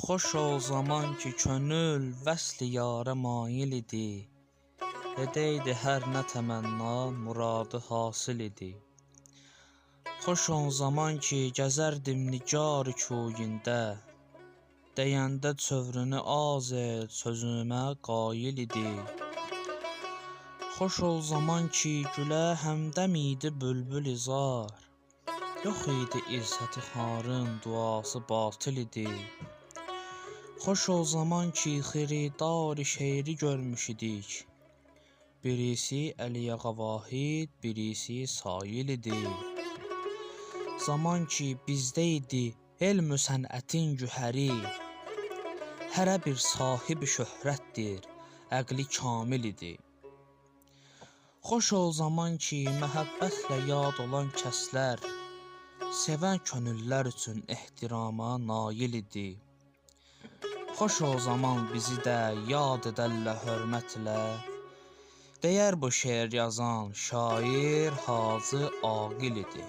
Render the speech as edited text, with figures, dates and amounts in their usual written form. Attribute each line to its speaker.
Speaker 1: Xoş ol zaman ki könül vəsl-i yarə mail idi. Edəydi hər nə təmənna, muradı hasil idi. Xoş ol zaman ki gəzərdim nigar-ı kuyində. Deyəndə çövrünü az et, sözümə qail idi. Xoş ol zaman ki gülə həmdəm idi bülbül-i zar. Yox idi irsəti xarın, duası batil idi. Xoş ol zaman ki xiridar-ı şeiri görmüş idik. Birisi Əliyağa Vahid, birisi Sail idi. Zaman ki bizdə idi elm-ü sənətin gühəri. Hərə bir sahib şöhrətdir, əqli kamil idi. Xoş ol zaman ki məhəbbətlə yad olan kəslər, sevən könüllər üçün ehtirama nail idi. Xoş o zaman bizi də yad edərlər hörmətlə. Deyər bu şeir yazan şair Hacı Aqil idi.